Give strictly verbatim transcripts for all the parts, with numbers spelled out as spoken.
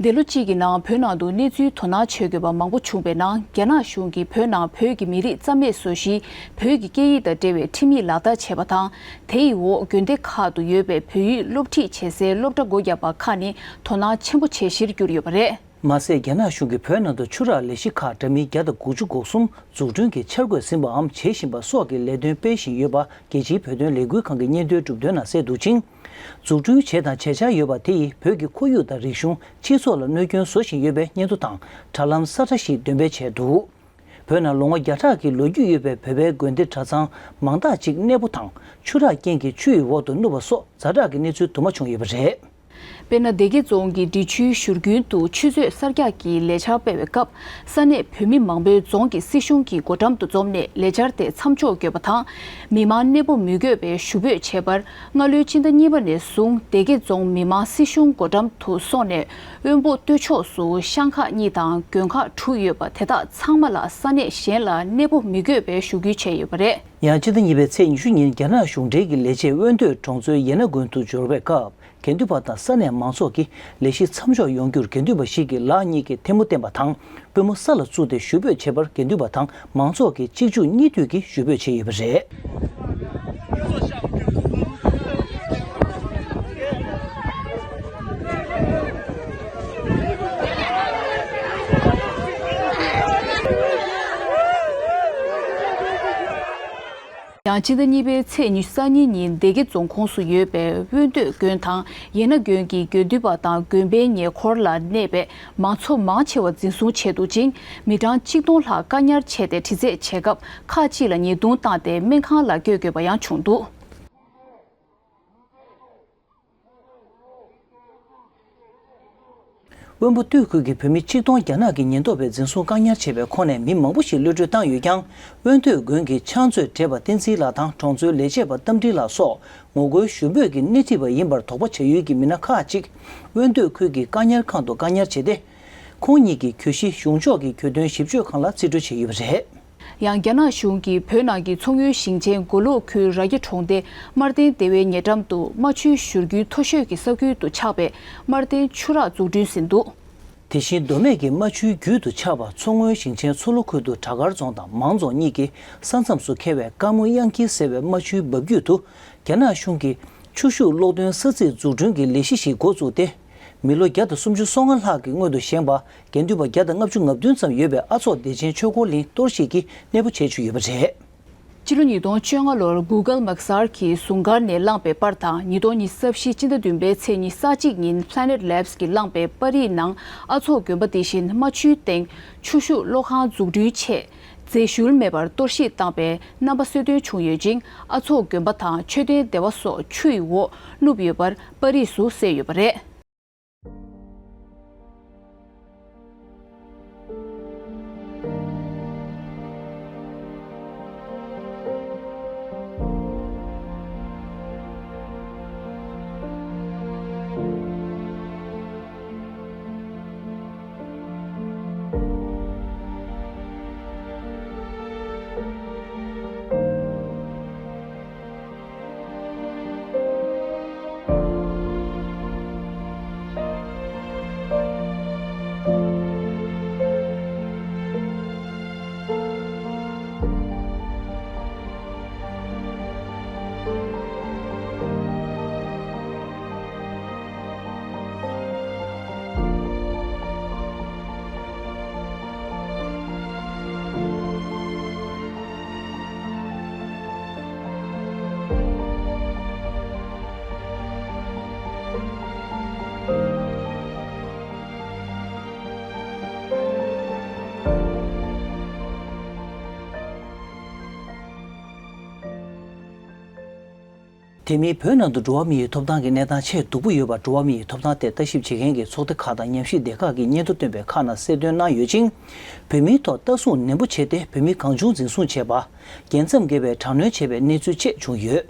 འདས་ལོ་གཅིག་གི་ནང་བོད་ནང་དུ་གནས་ཚུལ་དོ་སྣང་བྱེད་དགོས་པ་མང་པོ་བྱུང་བའི་ནང་། རྒྱ་ནག་གཞུང་གིས་བོད་ནང་བོད་ཀྱི་མི་རིགས་རྩ་མེད་བཟོ་གཞིའི་བོད་ཀྱི་སྐད་ཡིག་དང་འབྲེལ་བའི་ཁྲིམས་ཡིག་ལག་བསྟར་བྱས་པ་དང་། དེའི་འོག་དགོན་སྡེ་ཁག་ཏུ་ཡོད་པའི་བོད་ཡིག་སློབ་ཁྲིད་བྱེད་སའི་སློབ་གྲྭ་སྒོ་བརྒྱབ་པ་ཁག་ནི་དོ་སྣང་ཆེན་པོ་བྱེད་གཞིར་གྱུར་ཡོད་པ་རེད། མ་ཟད། རྒྱ་ནག་གཞུང་གིས་བོད་ནང་དུ་ཆུ་རགས་ལས་གཞི་ཁག་འདྲ་མིན་བརྒྱ་དང་དགུ་བཅུ་གོ་གསུམ་འཛུགས་སྐྲུན་གྱི་འཆར་འགོད་ཟིན་པའམ་བྱེད་བཞིན་པ་སོགས་ཀྱི་ལས་དོན་སྤེལ་བཞིན་ཡོད་པ། རྒྱལ་སྤྱིའི་བོད་དོན་ལས་འགུལ་ཁང་གི་སྙན་ཐོའི་གྲུབ་དོན་ནང་གསལ་འདུག་ཅིང་། འཛུགས་སྐྲུན་བྱས་དང་བྱེད་འཆར་ཡོད་པ་དེ་ཡིས་བོད་ཀྱི་ཁོར་ཡུག་དང་རིག་གཞུང་། སྤྱི་ཚོགས་ལ་གནོད་སྐྱོན་བཟོ་བཞིན་ཡོད་པའི་སྙན་ཐོ་དང་། དྲ་ལམ་ས་ཁྲ་ཞིག་འདོན་སྤེལ་བྱས་འདུག་བོད་ནང་ལོ་ངོ་བརྒྱ་ཕྲག་གི་ལོ་རྒྱུས་ཡོད་པའི་བོད་པའི་དགོན་སྡེ་གྲྭ་ཚང་མང་དག་ཅིག་གནས་སྤོ་དང་། ཆུ་རགས་རྐྱེན་གྱིས་ཆུ་ཡི་འོག་ཏུ་བསྣུབས་པ་སོགས་ཛ་དྲག་གི་གནས་ཚུལ་དུ་མ་བྱུང་ཡོད་པ་རེད། དཔེར་ན། སྡེ་དགེ་རྫོང་གི་འབྲི་ཆུའི་བཞུར་རྒྱུན་དུ་ཆུ་མཛོད་གསར་རྒྱག་གི་ལས་འཆར་སྤེལ་བའི་སྐབས། ས་གནས་བོད་མི་མང་པོས་རྫོང་གི་སྲིད་གཞུང་གི་སྒོ་འགྲམ་དུ་འཛོམས་ནས་ལས་འཆར་དེ་མཚམས་འཇོག་བཀོད་པ་དང་། མི་མང་གནས་སྤོ་མི་དགོས་པའི་ཞུ་འབོད་བྱས་པར། སྔ་ལོའི་སྤྱི་ཟླ་གཉིས་པ་ནས་བཟུང་སྡེ་དགེ་རྫོང་མི་མང་སྲིད་གཞུང་སྒོ་འགྲམ་དུ་སོང་ནས་དབོན་པོ་སྟོད་ཕྱོགས་སུ་ཤང་ཁག་གཉིས་དང་དགོན་ཁག་དྲུག་ཡོད་པ་དེ་དག་ཚང་མ་ལ་ས་གནས་གཞན་ལ་གནས་སྤོ་མི་དགོས་པའི་ཞུ་སྐུལ་བྱས་ཡོད་པ་རེད། ཡང་། སྤྱི་ཟླ་གཉིས་པའི་ཚེས་ཉི་ཤུ་ཉིན་རྒྱ་ནག་གཞུང་འབྲེལ་གྱི་ལས་བྱེད་དབོན་སྟོད་གྲོང་ཚོའི་ཡེ་ན་དགོན་དུ་འབྱོར་བའི་སྐབས། དགེ་འདུན་པ་དང་ས་གནས་མང་ཚོགས་ཀྱིས་ལས་གཞི་མཚམས་འཇོག་ཡོང་རྒྱུར་དགེ་འདུན་པ་ཞིག་གིས་ལག་གཉིས་ཀྱིས་ཐལ་མོ་བསྟན་པ་དང་། པུས་མོ་ས་ལ་བཙུགས་ཏེ་ཞུ་འབོད་བྱས་པར། དགེ་འདུན་པ་དང་མང་ཚོགས་ཀྱིས་གཅིག་མཇུག་གཉིས་མཐུད་ཀྱིས་ཞུ་འབོད་བྱས་ཡོད་པ་རེད། ཡང་། སྤྱི་ཟླ་གཉིས་པའི་ཚེས་ཉི་ཤུ་རྩ་གཉིས་ཉིན་སྡེ་དགེ་རྫོང་ཁོངས་སུ་ཡོད་པའི་དབོན་སྟོད་དགོན་དང་ཡེ་ན་དགོན་གྱི་དགེ་འདུན་པ་དང་དགོན་པའི་ཉེ་འཁོར་ལ་གནས་པའི་མང་ཚོགས་མང་ཆེ་བ་འཛིན་བཟུང་བྱས་འདུག་ཅིང་། མི་གྲངས་གཅིག་སྟོང་ལྷག་བཀག་ཉར་བྱས་ཏེ། དྲི་རྩད་བྱེད་སྐབས་ཁག་ཅིག་ལ་ཉེས་རྡུང་བཏང་སྟེ་སྨན་ཁང་ལ་བསྐྱོད་དགོས་པ་ཡང་བྱུང་འདུག་དབོན་པོ་སྟོད་ཁུལ་གྱི་བོད་མི་ཆིག་སྟོང་རྒྱ་ནག་གི་ཉེན་རྟོག་པས་འཛིན་བཟུང་བཀག་ཉར་བྱས་པའི་ཁོངས་ནས་མི་མང་པོ་ཞིག་གློད་གྲོལ་བཏང་ཡོད་ཀྱང་། དབོན་སྟོད་དགོན་གྱི་ཕྱག་མཛོད་བགྲེས་པ་བསྟན་འཛིན་ལགས་དང་གྲོང་ཚོའི་ལས་བྱེད་པ་རྟ་མགྲིན་ལགས་སོགས་ངོ་རྒོལ་ཞུ་འབོད་ཀྱི་སྣེ་ཁྲིད་པ་ཡིན་པར་དོགས་པ་བྱ་ཡུལ་གྱི་མི་སྣ་ཁག་ཅིག་དབོན་སྟོད་ཁུལ་གྱི་བཀག་ཉར་ཁང་དུ་བཀག་ཉར་བྱས་ཏེ། ཁོང་ཉིད་ཀྱི་གྱོད་གཞི་གཞུང་ཕྱོགས་ཀྱི་གྱོད་དོན་ཞིབ་དཔྱོད་ཁང་ལ་རྩིས་སྤྲོད་བྱས་ཡོད་པ་རེད། ཡང་། རྒྱ་ནག་གཞུང་གིས་བོད་ནང་གི་མཚོ་སྔོན་ཞིང་ཆེན་མགོ་ལོག་ཁུལ་ར་རྒྱ་གྲོང་སྡེ་སྨར་ལྡིང་སྡེ་བའི་ཉེ་འགྲམ་དུ་རྨ་ཆུའི་བཞུར་རྒྱུན་མཐོ་ཤོས་ཀྱི་ས་ཁུལ་དུ་ཆགས་པའི་སྨར་ལྡིང་ཆུ་རགས་འཛུགས་སྐྲུན་ཟིན་འདུག་དེ་བཞིན་མདོ་སྨད་ཀྱི་རྨ་ཆུའི་རྒྱུད་དུ་ཆགས་པ་མཚོ་སྔོན་ཞིང་ཆེན་མཚོ་ལྷོ་ཁུལ་དུ་བྲག་དཀར་རྫོང་དང་མང་རྫོང་གཉིས་ཀྱི་ས་མཚམས་སུ་འཁེལ་བའི་དཀར་མོ་གཡང་འཁྱིལ་ཟེར་བའི་རྨ་ཆུའི་འབབ་རྒྱུད་དུ་རྒྱ་ནག་གཞུང་གིས་ཆུ་ཤུགས་གློག་འདོན་ས་ཚིགས་འཛུགས་སྐྲུན་གྱི་ལས་གཞི་ཞིག་འགོ་བཙུགས་ཏེ། མི་ལོ་བརྒྱ་དང་སུམ་ཅུ་སོ་ལྔ་ལྷག་གི་སྔོན་དུ་བཞེངས་པ། དགེ་འདུན་པ་བརྒྱ་དང་ལྔ་བཅུ་ང་བདུན་ཙམ་ཡོད་པའི་ཨ་ཚོགས་བདེ་ཆེན་ཆོས་འཁོར་གླིང་གཏོར་བཤིག་གི་གནས་སྤོ་བྱེད་བཅུག་ཡོད་པ་རེད། ཕྱི་ལོ་ཉིས་སྟོང་བཅོ་ལྔ་ལོར་གུ་གལ་མག་གསར་གྱི་ཟུང་སྒར་ནས་བླངས་པའི་པར་དང་། ཉིས་སྟོང་ཉི་ཤུ་རྩ་བཞི་སྤྱི་ཟླ་བདུན་པའི་ཚེས་ཉི་ཤུ་རྩ་གཅིག་ཉིན་Planet Labs གིས་བླངས་པའི་པར་རིས་ནང་། ཨ་ཚོགས་དགོན་པ་དེ་བཞིན་རྨ་ཆུའི་སྟེང་ཆུ་ཤུགས་གློག་ཁང་འཛུགས་སྐྲུན་ཆེད་རྫས་ཞུལ་མེད་པར་གཏོར་བཤིག་བཏང་པའི་རྣམ་པ་གསལ་སྟོན་བྱུང་ཡོད་ཅིང་། ཨ་ཚོགས་དགོན་པ་དང་མཆོད་རྟེན་སྡེ་བ་སོགས་ཆུ་ཡི་འོག་བསྣུབས་ཡོད་པར་པར་རིས་སུ་གསལ་ཡོད་པ་རེད། དེ་མིན་བོད་ནང་དུ་འགྲོ་བ་མིའི་ཐོབ་ཐང་གི་གནས་སྟངས་ཆེས་སྡུག་པོ་ཡོད་པ། འགྲོ་བ་མིའི་ཐོབ་ཐང་ཐད་ལྟ་ཞིབ་བྱེད་མཁན་གྱི་ཚོགས་སྡེ་ཁག་དང་ཉམས་ཞིབ་སྡེ་ཁག་གིས་སྙན་ཐོ་བཏོན་པའི་ཁག་ནང་གསལ་སྟོན་གནང་ཡོད་ཅིང་། བོད་མིའི་ཐོག་ལྟ་སྲུང་ནན་པོ་བྱས་ཏེ། བོད་མི་གང་བྱུང་འཛིན་བཟུང་བྱས་པ། རྒྱལ་མཚམས་བརྒལ་བའི་དྲག་གནོན་བྱས་པའི་གནས་ཚུལ་བཅས་བྱུང་ཡོད།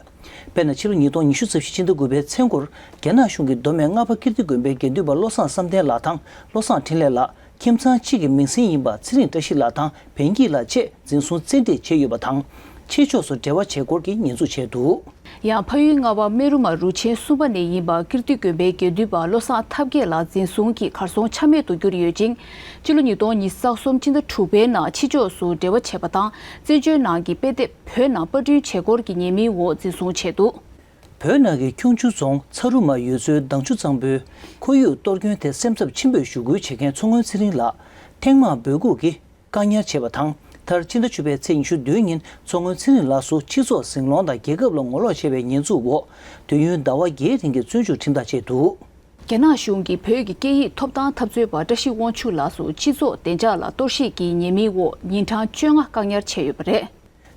དཔེར་ན། ཕྱི་ལོ་ཉིས་སྟོང་ཉི་ཤུ་རྩ་བཞི་སྤྱི་ཟླ་དགུ་པའི་མཚན་འགོར། རྒྱ་ནག་གཞུང་གིས་མདོ་སྨད་རྔ་པ་ཀིརྟི་དགོན་པའི་དགེ་འདུན་པ་བློ་བཟང་བསམ་གཏན་ལགས་དང་བློ་བཟང་འཕྲིན་ལས་ལགས། ཁྱིམ་ཚང་གཅིག་གི་མིང་སྲིང་ཡིན་པ་ཚེ་རིང་བཀྲ་ཤིས་ལགས་དང་བན་སྐྱིད་ལགས་བཅས་འཛིན་བཟུང་བཙན་ཁྲིད་བྱས་ཡོད་པ་དང་། ཕྱི་ཕྱོགས་སུ་འབྲེལ་བ་བྱེད་སྐོར་གྱི་ཉེས་འཛུགས་བྱས་འདུག། ཡང་ཕ་ཡུལ་རྔ་བ་སྨན་རུ་མ་རུ་ཆེན་གསུམ་པ་ནས་ཡིན་པ་ཀིརྟི་དགོན་པའི་དགེ་འདུན་པ་བློ་བཟང་ཐབས་མཁས་ལགས་འཛིན་བཟུང་གིས་གར་སོང་ཆ་མེད་དུ་གྱུར་ཡོད་ཅིང་། སྤྱི་ལོ་ཉིས་སྟོང་ཉི་ཤུ་རྩ་གསུམ་ཕྱི་ཟླ་དྲུག་པའི་ནང་ཕྱི་ཕྱོགས་སུ་འབྲེལ་བ་བྱས་པ་དང་། བཙན་བྱོལ་ནང་གི་དཔེ་དེབ་བོད་ནང་པར་སྐྲུན་བྱེད་སྐོར་གྱི་ཉེས་མིང་འོག་འཛིན་བཟུང་བྱས་འདུག། བོད་ནང་གི་ཁྱུང་མཆུ་རྫོང་ཚ་རུ་མ་ཡུལ་ཚོའི་མདང་ཆུ་གཙང་པོའི་ཁོར་ཡུག་གཏོར་སྐྱོན་ཐད་སེམས་འཚབ་ཆེན་པོས་ཞུ་སྐུལ་བྱེད་མཁན་མཚོ་སྔོན་ཚེ་རིང་ལགས་ཐེངས་མང་འབོད་འགུག་གིས་བཀག་ཉར་བྱས་པ་དང་། མཐར་ཕྱི་ཟླ་བཅུ་པའི་ཚེས་ཉི་ཤུ་བདུན་ཉིན་མཚོ་སྔོན་ཚེ་རིང་ལགས་སུ་སྤྱི་ཚོགས་ཟིང་སློང་དང་རྒྱལ་ཁབ་ལ་ངོ་ལོག་བྱས་པའི་ཉེས་འཛུགས་འོག་དུས་ཡུན་ཟླ་བ་བརྒྱད་རིང་གི་བཙོན་འཇུག་ཁྲིམས་ཐག་བཅད་འདུག། རྒྱ་ནག་གཞུང་གིས་བོད་ཀྱི་སྐད་ཡིག་ཐོབ་ཐང་འཐབ་རྩོད་པ་བཀྲ་ཤིས་དབང་ཕྱུག་ལགས་སུ་སྤྱི་ཚོགས་བདེ་འཇགས་ལ་གཏོར་བཤིག་གི་ཉེས་མིང་འོག་ཉིན་གྲངས་བཅོ་ལྔ་བཀག་ཉར་བྱས་ཡོད་པ་རེད།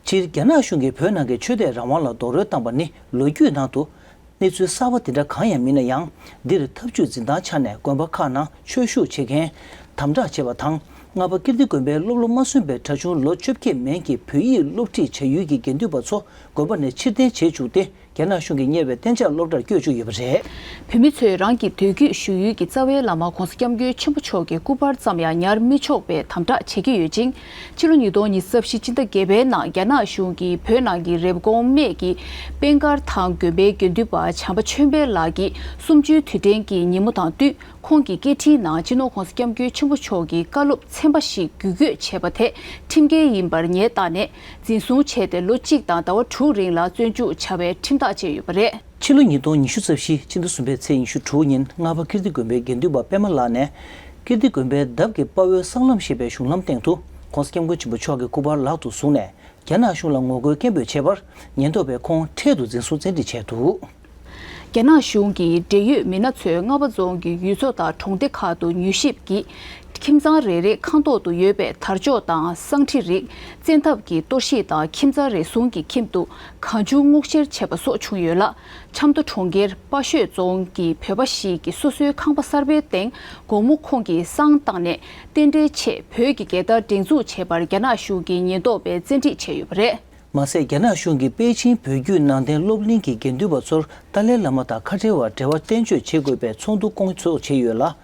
སྤྱིར་རྒྱ་ནག་གཞུང་གིས་བོད་ནང་གི་ཆོས་དད་རང་དབང་ལ་རྡོག་རོལ་བཏང་པ་ནི་ལོ་རྒྱུས་ནང་དུ་གནས་ཚུལ་གསར་པ་དེ་འདྲ་གང་ཡང་མིན་ན་ཡང་། འདིར་ཐབས་ཇུས་འཛིན་སྟངས་ཆ་ནས་དགོན་པ་ཁག་ནང་ཆོས་ཞུགས་བྱེད་མཁན་དམ་དྲག་བྱས་པ་དང་། རྔ་པ་ཀིརྟི་དགོན་པའི་སློབ་ལོ་མ་སོན་པའི་གྲྭ་ཆུང་ལོ་བཅོ་བརྒྱད་མན་གྱི་བོད་ཡིག་སློབ་ཁྲིད་བྱ་ཡུལ་གྱི་དགེ་འདུན་པ་ཚོ་དགོན་པ་ནས་ཕྱིར་འཐེན་བྱེད་བཅུག་སྟེ། རྒྱ་ནག་གཞུང་གིས་གཉེར་བའི་གཏན་འཇགས་སློབ་གྲྭར་བསྐྱོད་བཅུག་ཡོད་པ་རེད། བོད་མི་ཚོས་རང་གི་སྡོད་ཁུལ་བཞུགས་ཡུལ་གྱི་རྩ་བའི་བླ་མ་༸གོང་ས་༸སྐྱབས་མགོན་ཆེན་པོ་མཆོག་གི་སྐུ་པར་ཙམ་ཡང་ཉར་མི་ཆོག་པའི་དམ་དྲག་བྱེད་ཀྱི་ཡོད་ཅིང་། ཕྱི་ལོ་ཉིས་སྟོང་ཉི་ཤུ་རྩ་བཞི་ཕྱི་ཟླ་བརྒྱད་པའི་ནང་རྒྱ་ནག་གཞུང་གིས་བོད་ནང་གི་རེབ་གོང་སྨད་ཀྱི་དཔལ་མཁར་ཐང་དགོན་པའི་དགེ་འདུན་པ་བྱམས་པ་ཆོས་འཕེལ་ལགས་ཀྱིས་གསུམ་བཅུའི་དུས་དྲན་གྱི་ཉིན་མོ་དང་བསྟུན། ཁོང་གི་སྐད་འཕྲིན་ནང་སྤྱི་ནོར་༸གོང་ས་༸སྐྱབས་མགོན་ཆེན་པོ་མཆོག་གི་བཀའ་སློབ་ཚན་པ་ཞིག་བརྒྱུད་སྐྱོད་བྱས་པ་དེ་ཁྲིམས་འགལ་ཡིན་པར་ངེས་བཏང་ནས། འཛིན་བཟུང་བྱས་ཏེ་ལོ་གཅིག་དང་ཟླ་བ་དྲུག་རིང་ལ་བཙོན་འཇུག་བྱ་བའི་ཁྲིམས་ཐག་བཅད་ཡོད་པ་རེད། ཕྱི་ལོ་ཉིས་སྟོང་ཉི་ཤུ་རྩ་བཞི་ཕྱི་ཟླ་གསུམ་པའི་ཚེས་ཉི་ཤུ་དྲུག་ཉིན་རྔ་པ་ཀིརྟི་དགོན་པའི་དགེ་འདུན་པ་པད་མ་ལགས་ནས་ཀིརྟི་དགོན་པའི་འདབས་ཀྱི་དཔའ་བོའི་སྲང་ལམ་ཞེས་པའི་གཞུང་ལམ་སྟེང་དུ་༸གོང་ས་༸སྐྱབས་མགོན་ཆེན་པོ་མཆོག་གི་སྐུ་པར་ལག་ཏུ་བཟུང་ནས། རྒྱ་ནག་གཞུང་ལ་ངོ་རྒོལ་སྐད་འབོད་བྱས་པར་ཉེན་རྟོག་པས་ཁོང་འཕྲལ་དུ་འཛིན་བཟུང་བཙན་ཁྲིད་བྱས་འདུག། རྒྱ་ནག་གཞུང་གིས་འབྲེལ་ཡོད་མི་སྣ་ཚོས་རྔ་པ་རྫོང་གི་ཡུལ་ཚོ་དང་གྲོང་སྡེ་ཁག་ཏུ་མྱུལ་ཞིབ་ཀྱིས་ཁྱིམ་ཚང་རེ་རེའི་ཁང་ཐོག་ཏུ་ཡོད་པའི་དར་ལྕོག་དང་བསང་ཁྲི་རིགས་བཙན་ཐབས་ཀྱིས་གཏོར་བཤིག་དང་ཁྱིམ་ཚང་རེ་ཟུང་གི་ཁྱིམ་དུ་གང་བྱུང་སྔོག་བཤེར་བྱས་པ་སོགས་བྱུང་ཡོད་ལ། ཆབ་མདོ་གྲོང་ཁྱེར་དཔའ་ཤོད་རྫོང་གི་བོད་པ་ཞིག་གིས་སོ་སོའི་ཁང་པ་གསར་པའི་སྟེང་དགོང་མོ་ཁོང་གིས་བསང་བཏང་ནས་རྟེན་འབྲེལ་ཆེད་བོད་ཀྱི་རྒྱལ་དར་སྒྲེང་འཛུགས་བྱས་པར་རྒྱ་ནག་གཞུང་གིས་ཉེན་རྟོག་པས་བཙན་ཁྲིད་བྱས་ཡོད་པ་རེད། མ་ཟད། རྒྱ་ནག་གཞུང་གིས་པེ་ཅིང་བོད་བརྒྱུད་ནང་བསྟན་སློབ་གླིང་གི་དགེ་འདུན་པ་ཚོར་ཏཱ་ལའི་བླ་མ་དང་ཁ་བྲལ་བར་འབྲེལ་བ་གཏན་གཅོད་བྱེད་དགོས་པའི་ཚོགས་འདུ་སྐོང་ཚོགས་བྱས་ཡོད་ལ།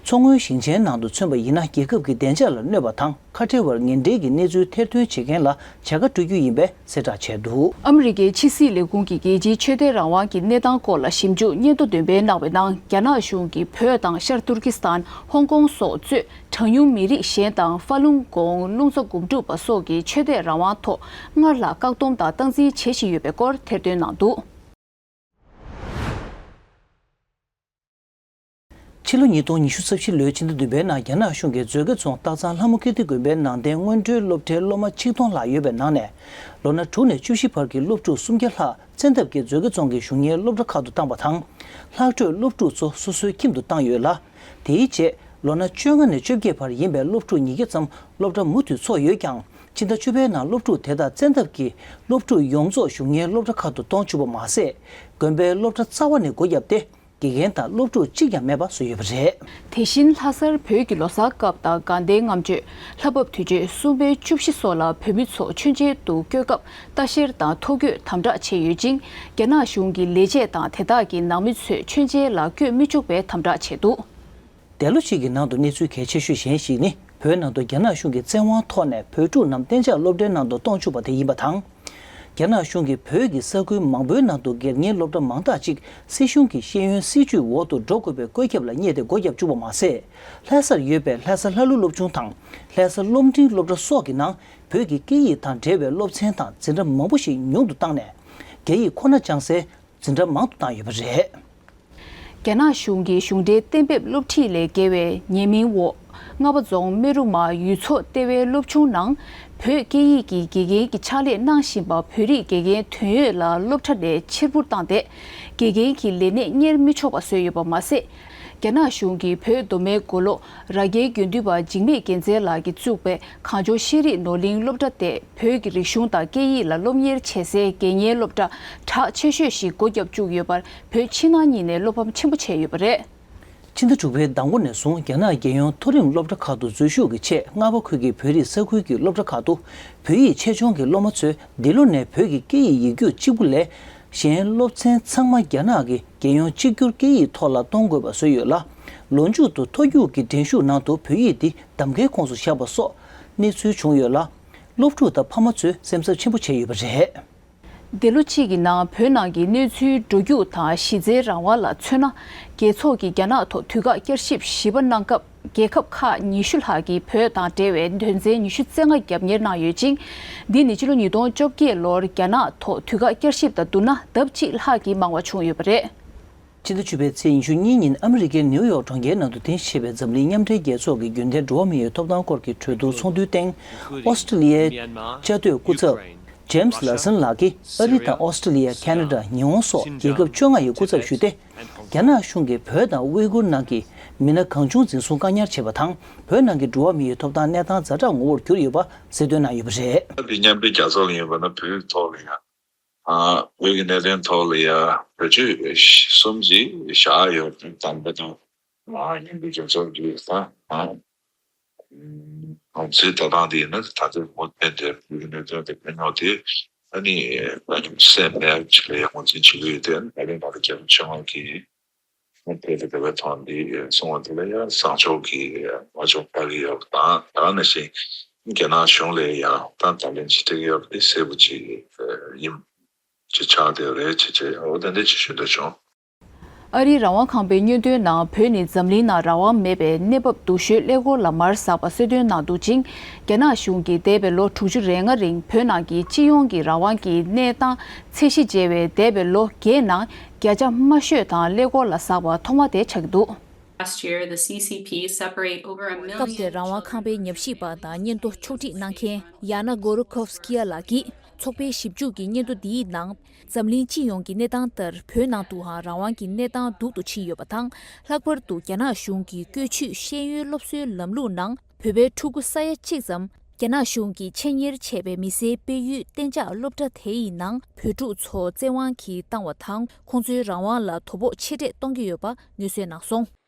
མཚོ་སྔོན་ཞིང་ཆེན་ནང་དུ་མཚོན་པ་ཡིན་ན། རྒྱལ་ཁབ་ཀྱི་བདེ་འཇགས་ལ་གནོད་པ་དང་ཁ་བྲལ་བར་ངན་འབྲེལ་གྱི་གནས་ཚུལ་ཐེར་འདོན་བྱེད་མཁན་ལ་བྱ་དགའ་སྤྲོད་རྒྱུ་ཡིན་པའི་གསལ་བསྒྲགས་བྱས་འདུག། ཨ་མི་རི་ཀའི་ཕྱི་སྲིད་ལས་ཁུངས་ཀྱིས་རྒྱལ་སྤྱིའི་ཆོས་དད་རང་དབང་གི་གནས་སྟངས་སྐོར་ལ་ཞིབ་འཇུག་སྙན་ཐོ་འདོན་སྤེལ་གནང་བའི་ནང་། རྒྱ་ནག་གཞུང་གིས་བོད་དང་ཤར་ཏུར་ཀི་སི་ཐན། ཧོང་ཀོང་སོགས་གཙོས་གྲངས་ཉུང་མི་རིགས་གཞན་དང་ཧྥ་ལུང་གོང་། ལུང་ཚ་དགུ་འབྲུག་པ་སོགས་ཀྱི་ཆོས་དད་རང་དབང་ཐོག་སྔར་ལྷག་བཀག་སྡོམ་དང་སྟངས་འཛིན་བྱེད་བཞིན་ཡོད་པའི་སྐོར་ཐེར་འདོན་གནང་འདུག། ཕྱི་ལོ་ཉིས་སྟོང་ཉི་ཤུ་རྩ་བཞི་ལོའི་ཕྱི་ཟླ་བདུན་པའི་ནང་རྒྱ་ནག་གཞུང་གིས་མཛོད་དགེ་རྫོང་སྟག་ཚང་ལྷ་མོ་ཀིརྟི་དགོན་པའི་ནང་བསྟན་སྔོན་འགྲོའི་སློབ་གྲྭའི་སློབ་མ་ཆིག་སྟོང་ལྷག་ཡོད་པའི་ནང་ནས། ལོ་ན་དྲུག་ནས་བཅུ་བཞི་བར་གྱི་སློབ་ཕྲུག་སུམ་བརྒྱ་ལྷག་བཙན་ཐབས་ཀྱིས་མཛོད་དགེ་རྫོང་གི་གཞུང་གཉེར་སློབ་གྲྭ་ཁག་ཏུ་བཏང་བ་དང་། ལྷག་འཕྲོས་སློབ་ཕྲུག་ཚོ་སོ་སོའི་ཁྱིམ་དུ་བཏང་ཡོད་ལ། དེའི་རྗེས་ལོ་ན་བཅོ་ལྔ་ནས་བཅོ་བརྒྱད་བར་ཡིན་པའི་སློབ་ཕྲུག་ཉིས་བརྒྱ་ཙམ་སློབ་གྲྭ་མུ་མཐུད་འཚོགས་ཡོད་ཀྱང་། ཕྱི་ཟླ་བཅུ་པའི་ནང་སློབ་ཕྲུག་དེ་དག་བཙན་ཐབས་ཀྱིས་སློབ་ཕྲུག་ཡོངས་རྫོགས་གཞུང་གཉེར་སློབ་གྲྭ་ཁག་ཏུ་གཏོང་བཅུག་པ་མ་ཟད། དགོན་པའི་སློབ་གྲྭ་རྩ་བ་ནས་སྒོ་བརྒྱབ་སྟེ། དགེ་རྒན་དང་སློབ་ཕྲུག་གཅིག་ཀྱང་མེད་པ་བཟོས་ཡོད་པ་རེད། དེ་བཞིན་ལྷ་སར་བོད་ཀྱི་ལོ་གསར་སྐབས་དང་དགའ་ལྡན་ལྔ་མཆོད། ལྷ་བབས་དུས་ཆེན་གསུམ་པའི་བཅུ་བཞི་སོགས་ལ་བོད་མི་ཚོ་མཆོད་མཇལ་དུ་བསྐྱོད་སྐབས་ལྟ་བཤེར་དང་ཐོ་འགོད་དམ་དྲག་བྱས་ཡོད་ཅིང་། རྒྱ་ནག་གཞུང་གི་ལས་བྱེད་དང་དེ་དག་གི་ནང་མི་ཚོས་མཆོད་མཇལ་ལ་བསྐྱོད་མི་ཆོག་པའི་དམ་དྲག་བྱས་འདུག། འདས་ལོ་གཅིག་གི་ནང་དུ་གནས་ཚུལ་གལ་ཆེ་ཤོས་གཞན་ཞིག་ནི། བོད་ནང་དུ་རྒྱ་ནག་གཞུང་གི་བཙན་དབང་ཐོག་ནས་བོད་ཕྲུག་རྣམས་གཏན་འཇགས་སློབ་གྲྭའི་ནང་དུ་གཏོང་བཅུག་པ་དེ་ཡིན་པ་དང་། རྒྱ་ནག་གཞུང་གིས་བོད་ཀྱི་ས་ཁུལ་མང་པོའི་ནང་དུ་སྒེར་གཉེར་སློབ་གྲྭ་མང་དག་ཅིག་སྲིད་གཞུང་གི་ཤེས་ཡོན་སྲིད་ཇུས་འོག་ཏུ་འགྲོ་དགོས་པའི་བཀོད་ཁྱབ་ལ་བསྙད་དེ་སྒོ་བརྒྱབ་བཅུག་པ་མ་ཟད། ལྷ་སར་ཡོད་པའི་ལྷ་ས་ལྷ་ཀླུ་སློབ་ཆུང་དང་། ལྷ་ས་སློབ་འབྲིང་སློབ་གྲྭ་སོགས་ཀྱི་ནང་བོད་ཀྱི་སྐད་ཡིག་དང་འབྲེལ་བའི་སློབ་ཚན་དང་འཛིན་གྲྭ་མང་པོ་ཞིག་ཉུང་དུ་བཏང་ནས། རྒྱ་ཡིག་ཁོ་ན་སྦྱང་སའི་འཛིན་གྲྭ་མང་དུ་བཏང་ཡོད་པ་རེད། རྒྱ་ནག་གཞུང་གིས་གཞུང་འབྲེལ་གཏན་འབེབས་སློབ་ཁྲིད་ལས་འགལ་བའི་ཉེས་མིང་འོག་རྔ་པ་རྫོང་སྨན་རུ་མ་ཡུལ་ཚོ་ལྟེ་བའི་སློབ་ཆུང་ནང་བོད་སྐད་ཡིག་གི་དགེ་རྒན་གྱི་ཕྱག་ལས་གནང་བཞིན་པ་བོད་རིགས་དགེ་རྒན་དོན་ཡོད་ལ་སློབ་གྲྭ་ནས་ཕྱིར་འབུད་བཏང་སྟེ། དགེ་རྒན་གྱི་ལས་གནས་གཉེར་མི་ཆོག་པ་བཟོས་ཡོད་པ་མ་ཟད། རྒྱ་ནག་གཞུང་གིས་བོད་མདོ་སྨད་མགོ་ལོག་རྭ་རྒྱའི་དགེ་འདུན་པ་འཇིགས་མེད་རྒྱལ་མཚན་ལགས་ཀྱིས་བཙུགས་པའི་གངས་ལྗོངས་ཤེས་རིག་ནོར་གླིང་སློབ་གྲྭ་དེ་བོད་ཀྱི་རིག་གཞུང་དང་སྐད་ཡིག་ལ་སློབ་གཉེར་བྱེད་སའི་དགེ་རྒན་སློབ་གྲྭ་གྲགས་ཆེ་ཤོས་ཤིག་སྒོ་བརྒྱབ་བཅུག་ཡོད་པར་བོད་ཕྱི་ནང་གཉིས་ནས་བློ་ཕམ་ཆེན་པོ་བྱས་ཡོད་པ་རེད། ཕྱི་ཟླ་དྲུག་པའི་ཟླ་འགོ་ནས་བཟུང་རྒྱ་ནག་རྒྱལ་ཡོངས་མཐོ་རིམ་སློབ་གྲྭ་ཁག་ཏུ་འཛུལ་ཞུགས་ཀྱི་ཆེད་རྔ་པ་ཁུལ་གྱི་བོད་རིགས་ས་ཁུལ་གྱི་སློབ་གྲྭ་ཁག་ཏུ་བོད་ཡིག་ཆེད་སྦྱོང་གི་སློབ་མ་ཚོས་འདི་ལོ་ནས་བོད་ཀྱི་སྐད་ཡིག་ཡིག་རྒྱུགས་གཅིག་པུ་ལས། གཞན་སློབ་ཚན་ཚང་མ་རྒྱ་ནག་གི་རྒྱལ་ཡོངས་གཅིག་གྱུར་སྐད་ཡིག་ཐོག་ལ་གཏོང་དགོས་པ་བཟོས་ཡོད་ལ། ལོ་མཇུག་ཏུ་མཐོ་རྒྱུགས་ཀྱི་འགྲན་ཞུགས་ནང་དུ་བོད་ཡིག་འདི་གདམ་ཀའི་ཁོངས་སུ་བཞག་པ་སོགས་གནས་ཚུལ་བྱུང་ཡོད་ལ། སློབ་ཕྲུག་དང་ཕ་མ་ཚོས་སེམས་འཚབ་ཆེན་པོ་བྱས་ཡོད་པ་རེད། འདས་ལོ་གཅིག་གི་ནང་བོད་ནང་གི་གནས་ཚུལ་འགྲོ་རྒྱུགས་དང་གཞི་རྩའི་རང་དབང་ལ་མཚོན་ན། རྒྱལ་ཚོགས་ཀྱིས་རྒྱ་ནག་ཐོག་དུས་བཀག་བསྐྱར་ཞིབ་བཞི་པ་གནང་སྐབས། རྒྱལ་ཁབ་ཁག་ཉི་ཤུ་ལྷག་གིས་བོད་དང་འབྲེལ་བའི་དོན་ཚན་ཉི་ཤུ་རྩ་ལྔ་རྒྱབ་གཉེར་གནང་ཡོད་ཅིང་། འདི་ནི་ཕྱི་ལོ་ཉིས་སྟོང་བཅོ་བརྒྱད་ལོར་རྒྱ་ནག་ཐོག་དུས་བཀག་བསྐྱར་ཞིབ་དང་བསྡུར་ན་ལྡབ་གཅིག་ལྷག་གིས་མང་བ་བྱུང་ཡོད་པ་རེད། ཕྱི་ཟླ་བཅུ་པའི་ཚེས་ཉི་ཤུ་གཉིས་ཉིན་ཨ་མི་རི་ཀའི་ནིའུ་ཡོག་གྲོང་ཁྱེར་ནང་དུ་རྟེན་གཞི་བྱས་པའི་འཛམ་གླིང་མཉམ་འབྲེལ་རྒྱལ་ཚོགས་ཀྱི་རྒྱུན་ལྡན་འགྲོ་བ་མིའི་ཐོབ་ཐང་སྐོར་གྱི་གྲོས་བསྡུར་ཚོགས་འདུའི་སྟེང་། ཨོ་སི་ཀྲི་ལི་ཡའི་བཅའ་སྡོད་སྐུ་ཚབ་ཇེམ་སི་ལ་སན་ལགས་ཀྱིས་ཨ་རི་དང་ཨོ་སི་ཀྲི་ལི་ཡ། ཁ་ན་ཌ། ཉི་ཧོང་སོགས་རྒྱལ་ཁབ་བཅོ་ལྔ་ཡི་སྐུ་ཚབ་ཞུས་ཏེ། རྒྱ་ནག་གཞུང་གིས་བོད་དང་ཝེ་གུར་ནང་གི་མི་སྣ་གང་བྱུང་འཛིན་བཟུང་བཀག་ཉར་བྱས་པ་དང་། བོད་ནང་གི་འགྲོ་བ་མིའི་ཐོབ་ཐང་གནས་སྟངས་ཛ་དྲག་ངོ་བོར་གྱུར་ཡོད་པ་གསལ་སྟོན་གནང་ཡོད་པ་རེད། འདི་མཉམ་འབྲེལ་རྒྱལ་ཚོགས་ལ་ཡིན་པ་ན་བོད་ཐོག་ལ་ཡང་། ཨ། བོད་ཀྱི་གནད་དོན་ཐོག་ལ་ཡང་བེད་སྤྱོད་གསུམ་གྱིས་བཞག་ཡོད་པ་དང་། ད་ལྟ་ཨ་མཉམ་འབྲེལ་རྒྱལ་ཚོགས་ཀྱི་ད་ཨ་གོང་ཚད་ལྟ་སྟངས་དེ་ཡིན་ན། ད་ལྟ་མུ་མཐུད་དེ་བོད་ཀྱི་གནད་དོན་དེ་ཕན་ཡོང་དེ། ཨ་ནི་ཨ་ནི་སེམས་ནས་ཅིག་ལ་ཡང་ངོས་འཛིན་བྱེད་ཀྱི་ཡོད་དེ། ཨ་ནི་ད་ལྟ་རྒྱལ་ཁབ་ཆེན་མོ་གི་ཨ་ནི་དེ་ལ་དེ་བས་ཐོག་འདི་གསུང་བ་དེ་ལ་ཡང་བཟང་ཕྱོགས་ཀྱི་མ་ཕྱོགས་ཕལ་གྱི་ཡོད་པ་དང་། ད་ག་ནང་བཞིན་རྒྱ་ནག་གཞུང་ལ་ཡང་ད་ད་ལན་ཅིག་སྤྲད་ཀྱི་ཡོད་པ་དེ་གསལ་པོ་ཅིག་ཡིན། ཅིག་ཆགས་བསྡད་རེད། ཅེས་བྱས་འོ་དེ་འདྲ་ཅིག་ཞུ་འདོད་བྱུང་། ཨ་རིའི་རང་དབང་ཁང་པའི་སྙན་ཐོའི་ནང་བོད་ནི་འཛམ་གླིང་ནང་རང་དབང་མེད་པའི་གནས་བབ་སྡུག་ཤོས་ཀླད་ཀོར་ལ་མར་ཟགས་པ་གསལ་སྟོན་གནང་འདུག་ཅིང་། རྒྱ་ནག་གཞུང་གིས་འདས་པའི་ལོ་དྲུག་ཅུ་རེ་ལྔ་རིང་བོད་ནང་གི་སྤྱི་ཡོངས་ཀྱི་རང་དབང་གི་གནས་སྟངས་ཚད་གཞི་བརྗེ་བའི་འདས་པའི་ལོ་བརྒྱད་ནང་བརྒྱ་ཆ་དམའ་ཤོས་དང་ཀླད་ཀོར་ལ་ཟགས་པ་ཐོག་མ་དེ་ཆགས་ཀྱི་འདུག། Last year, the C C P separate over a million. སྐབས་དེར་རང་དབང་ཁང་པའི་ཉམས་ཞིབ་པ་དང་སྙན་ཐོ་ཕྱོགས་སྒྲིག་གནང་མཁན་ཡ་ན་གོ་རུ་ཁོབ་སི་ཀི་ཡ་ལགས་ཀྱིས། ཚོགས་པའི་ཞིབ་འཇུག་གི་སྙན་ཐོ་འདིའི་ནང་། འཛམ་གླིང་སྤྱི་ཡོངས་ཀྱི་གནས་སྟངས་ལྟར་བོད་ནང་དུའང་རང་དབང་གི་གནས་སྟངས་སྡུག་ཏུ་ཕྱིན་ཡོད་པ་དང་། ལྷག་པར་དུ་རྒྱ་ནག་གཞུང་གི་བཀོལ་སྤྱོད་ཤེས་ཡོན་སློབ་གསོའི་ལམ་ལུགས་ནང་བོད་པའི་ཕྲུ་གུ་ས་ཡ་གཅིག་ཙམ་རྒྱ་ནག་གཞུང་གིས་ཆེད་གཉེར་བྱས་པའི་མི་སེར་སྤེལ་ཡུལ་གཏན་འཇགས་སློབ་གྲྭ་དེ་ཡི་ནང་བོད་ཕྲུག་ཚོ་བཙན་དབང་གིས་བཏང་བ་དང་། ཁོང་ཚོའི་རང་དབང་ལ་དོ་ཕོག་ཆེ་གྲས་གཏོང་གི་ཡོད་པ་ངོས་བཟུང་གནང་སོང་།